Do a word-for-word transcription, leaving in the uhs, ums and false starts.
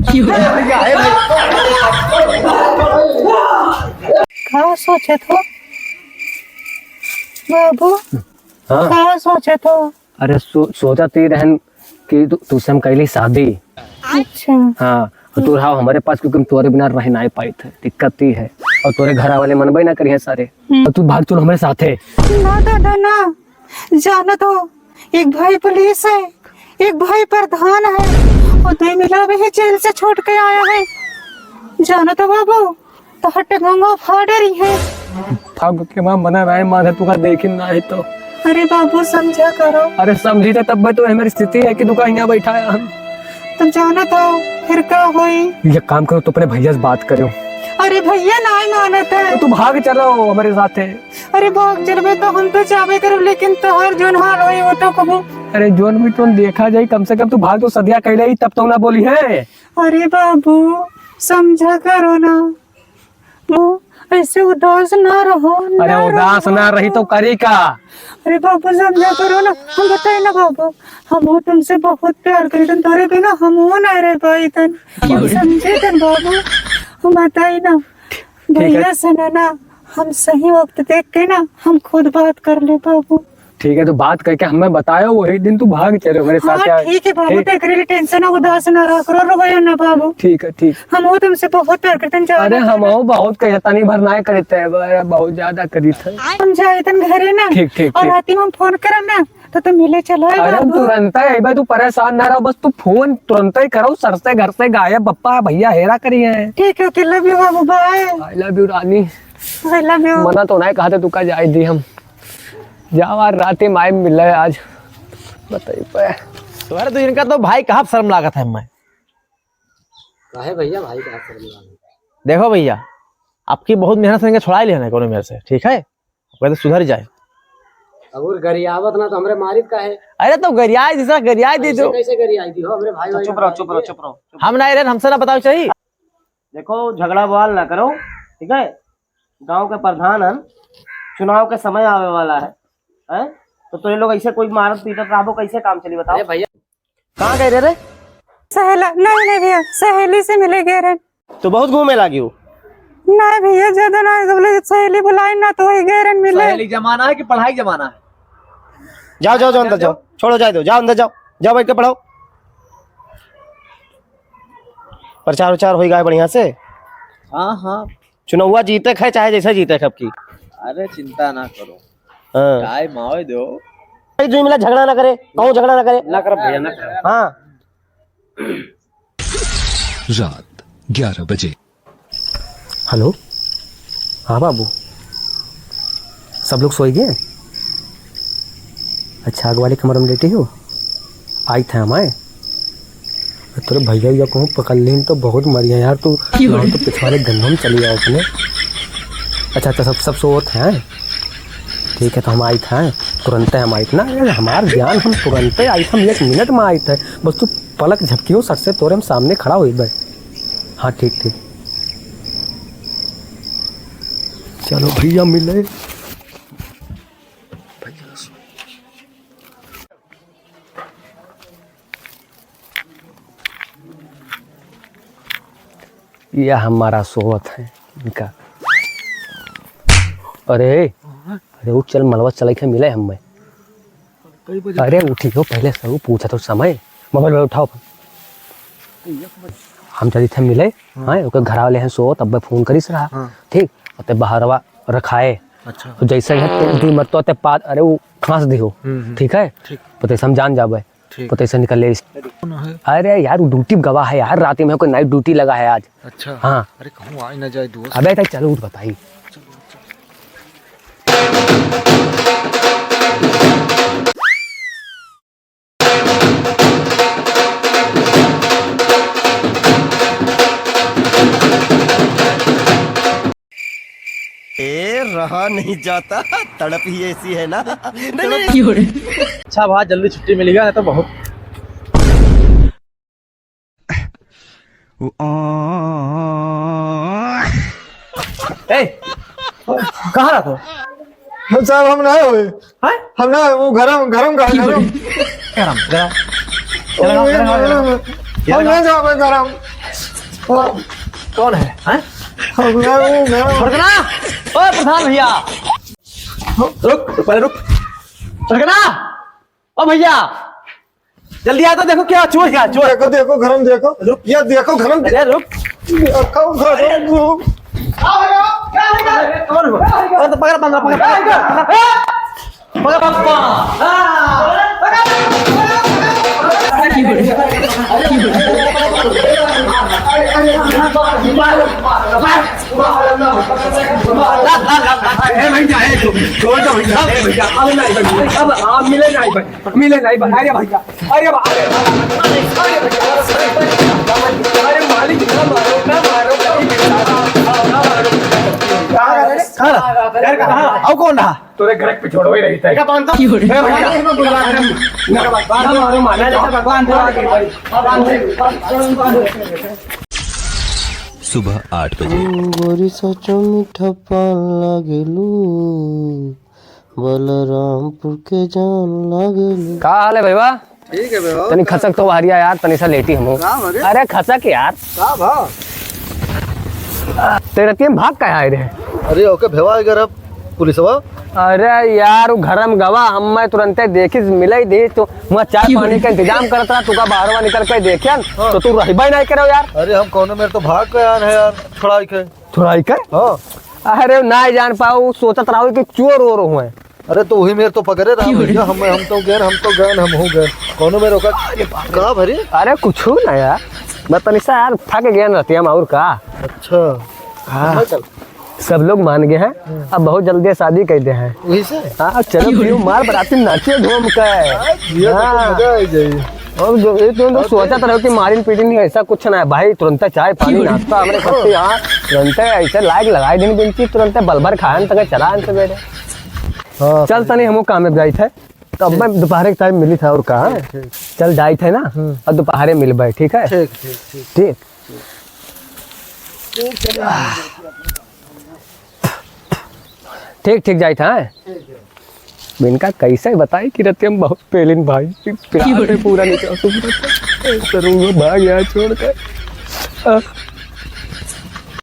का सोचत हो बाबू? हाँ। का सोचत हो? अरे सो-, सोचत ही रहन कि तू, तुझसे हम कैली शादी। अच्छा। हाँ, और तू रहा हमारे पास, क्योंकि हम तोरे बिना रह नाहीं पाइत है, दिक्कत ही है। और तोरे घर वाले मनबे ना करिहैं सारे। हम्म। और तू भाग चलो हमारे साथे। ना दादा ना, जानत हो, एक भाई पुलिस है, एक भाई प्रधान है, और दुइ मिला भी जेल से छूट के आया है। जानत हो बाबू, तो हट गंगा फाड़ रही है। भाग के माँ मना रहा है, माँ से तू का देखी ना है तो। अरे बाबू, समझा करो। अरे समझी तो तब तो हमारी स्थिति है कि तू का यहाँ बैठा है हम। तुम जानत हो, फिर का होई? ये काम करो, तू अपने भैया से बात करो। अरे भैया नाहीं मानत है। तो तू भाग चलो हमारे साथ है। अरे भाग चलबे तो हम तो जाबे करब, लेकिन तोहर जोन हाल होई वो तो कबू। अरे जोन भी तोन देखा जाई, कम से कम तू भाग तो सदिया कैले ही, तब तो ना बोली है। अरे बाबू, समझा करो ना। वो ऐसे उदास ना रहो, अरे ना उदास रहो। ना रही तो करी का? अरे बाबू, समझा करो ना, हम बताई ना बाबू, हम वो तुमसे बहुत प्यार करी तन, तोरे बिना हम वो ना रह पाई तन, समझे तन बाबू, हम बताई ना। ठीक है। भैया से ना, ना, हम सही वक्त देख के ना, हम खुद बात कर ले बाबू। ठीक है, तो बात करके हमें बतायो, वही दिन तू भाग चलो मेरे साथ। हाँ, क्या? ठीक है बाबू, ठीक। तो एकरे लिए टेंशन ना, उदास ना रहा करो, रोयो ना बाबू। ठीक है, ठीक। हम वो तुमसे बहुत प्यार करते हैं, जाओ अरे ना। हम वो बहुत कहे, तनी भर ना करते हैं, अरे बहुत ज्यादा करी थे। हम जाए तन घरे ना। ठीक, ठीक, और ठीक। राती में हम फोन करम ना, तो तुम मिले चलो, अरे बाबू। तुरंत ही अइबे, तू परेशान ना रहो, बस तू फोन तुरंत ही करो, सर से घर से गायब, पप्पा भैया हेरा करी है। ठीक है, okay, love you बाबू, bye। I love you रानी। I love you। मना तो नहीं कहा था तू का जाए दी हम। जावा रात में आए मिले आज। बताइए पे। तुम्हारे तो इनका तो भाई कहाँ शर्म लागत है मैं। काहे भैया, भाई कहाँ शर्म लागत है? देखो भैया, आपकी बहुत मेहनत से इनका छुड़ाई लिया ना कोनो मेरे से, ठीक है? अब कहते सुधर जाए। अब और गरियावत ना तो हमरे मारित का है। अरे तो गरियाई दी, गरियाई दी ऐसे दो। कैसे गरियाई दी हो हमरे भाई, तो भाई चुप रहो, चुप रहो, चुप रहो, चुप रहो। हम ना रहे, हमसे ना बताओ चाहिए। देखो, झगड़ा बवाल ना करो, ठीक है? गांव के प्रधान हम, चुनाव के समय आवे वाला है, हैं? तो तुम लोग ऐसे कोई मारत पीटत रहबो, कैसे काम चली बताओ? अरे भैया। कहाँ गए रहे रे? सहेला, नहीं, नहीं भैया, सहेली से मिले गए रहे। तो बहुत घूमे लागी हो? नहीं भैया, ज्यादा ना, जब ले सहेली बुलाई ना तो वही गए रहे मिले। सहेली जमाना है कि पढ़ाई जमाना है? जाओ, जाओ, जाओ, अंदर जाओ, छोड़ो, जाए दो, जाओ, अंदर जाओ, जाओ, बैठ के पढ़ाओ। प्रचार उचार होई गाय बढ़िया से? हाँ, हाँ। चुनौवा जीते खाए, चाहे जैसे जीते खाए अब की। अरे चिंता ना करो। हाँ। टाइम आवे दो। भाई, दुई मिला झगड़ा ना करे, कहूँ झगड़ा ना करे। ना करब भैया, ना करब। हाँ। रात ग्यारह बजे। हेलो, हाँ बाबू, सब लोग सोई गए? अच्छा, आग वाले कमरे में लेटे हो? आई थे हम आए। तोरे भैया, या कहूँ पकड़ लेन तो बहुत मरिया यार, तू ना तो पिछवाड़े गंधम चली जाओ अपने। अच्छा, अच्छा, सब, सब सोवत हैं। ठीक है, तो हम आइत हैं, तुरंते हम आइत ना, अरे हमार जान, हम तुरंते आइत, हम एक मिनट में आइत है, बस तू पलक झपकियो, सट से तोरे हम सामने खड़ा होइबे। हाँ, ठीक, ठीक। चलो भैया मिले। यह हमारा सोवत है इनका। अरे, अरे उठ चल, मलवा चले के मिले हमें। अरे उठी हो, पहले से वो पूछा तो समय। मोबाइल वाला उठाओ। हम चली थे मिले, हाँ। हाँ, ओके घर वाले हैं सो, तब फोन करिस रहा। हाँ। ठीक, और ते बाहरवा रखाए। अच्छा। तो जैसे ही ते दुई मरतो ते पाद, अरे वो खांस दिहो। हम्म, हम्म। ठीक है? ठीक। पता से हम जान जाबे। ठीक। पता से निकल ले। कौन है? अरे यार, वो ड्यूटी गवा है यार, रात में कोई नाइट ड्यूटी लगा है आज। अच्छा। हाँ। अरे कहूँ आ ही ना जाए दोस्त। अबे तक चलो उठ बताई। ए, रहा नहीं जाता, तड़प ही ऐसी है ना। नहीं, नहीं। अच्छा भा, जल्दी छुट्टी मिलेगा, नहीं तो बहुत। ए, कहाँ रहा तू? साहब, हम ना होए। हैं? हम ना, वो गरम, गरम का, गरम। गरम, गरम। हम ना जाबे गरम। कौन है, हैं? छोड़कना, ओ प्रधान भैया, रुक, रुक, पहले रुक। छोड़कना, ओ भैया, जल्दी आ तो, देखो क्या चोर है, चोर। देखो, देखो, घर में देखो। रुक। ये देखो, घर में अरे रुक। देखो, घर में। कौन हुआ? और तो पकड़, पकड़, पकड़, पकड़। पकड़, पकड़। ए भैया, ए, छोड़ दो भैया, ए भैया, अब नहीं भैया, अब, अब मिले नहीं भैया, मिले नहीं भैया, अरे भैया, अरे भैया, अरे भैया, अरे भैया, अरे मालिक, ना मारो, ना मारो, ना मारो। कहाँ रहा? कहाँ रहा? यार, कहाँ? अब कौन रहा? तोरे घर पे छोड़ो ही रही था। क्या बांधता? ए भैया, ना मारो, मारो, मारो, भगवान। सुबह आठ बजे। गोरी सचो मीठा पान लागेलू, बलरामपुर के जान लागेलू। का हाल है भैया? ठीक है भैया। तनी खसक तो बाहरिया यार, तनी सा लेटी हमहू। का भरे? अरे खसक यार। का भा? ते रतिया में भाग काहे आए रहे? अरे ओके भेवा अगर अब पुलिसवा। अरे यार, वो घर में गवा, हम मैं तुरंते देखी, मिले ही दी तो वहाँ चाय पानी का इंतजाम करत रहा, तू का बाहरवा निकल के देखियन, हाँ। तो तू रहबे नहीं करो यार। अरे हम कौनो मेर तो भाग के आन है यार, छुड़ाई के। छुड़ाई के? हाँ। अरे ना जान पाओ, सोचत रहो कि चोर वोर हुए। अरे तो वही मेर तो पकड़े रहा भैया, हम, हम तो गए, हम तो गए, हम हो गए। कौनो मेर ओकर अरे बाप रे। का भरी? अरे कुछ ना यार, मैं तनी सा यार थक गए रतिया में, और का। अच्छा। हाँ। चल। सब लोग मान गए हैं, हम्म। अब बहुत जल्दी शादी कर दे हैं। वही से? हाँ, चलो पियो, मार बराती नाचे घूम के। हाँ, ये तो हाँ। मजा आ जाए। अब जो, ये तो, तो और सोचत रहो कि मारिन पीटिन नहीं, ऐसा कुछ ना है भाई, तुरंत चाय पानी नाश्ता हमरे खाते यहाँ, तुरंत ऐसे लाइट लगाए दिन बिनती, तुरंत बलबर खान तक चला आन सवेरे। हाँ, चल सही। तनी हमो काम में जाइत है, तो अब ठीक। मैं दोपहर के टाइम मिली था और कहाँ? ठीक, ठीक। चल जाइत है ना, हम्म। अब दोपहरे मिलबे, ठीक है? ठीक, ठीक, ठीक। ठीक। ठीक, चलिए। ठीक, ठीक, जाइत है। इनका कैसे बताई कि रतिया में बहुत पेलिन भाई, प्यार में पूरा निकाल दूंगा। करूंगा भाग यहाँ छोड़ के। आ,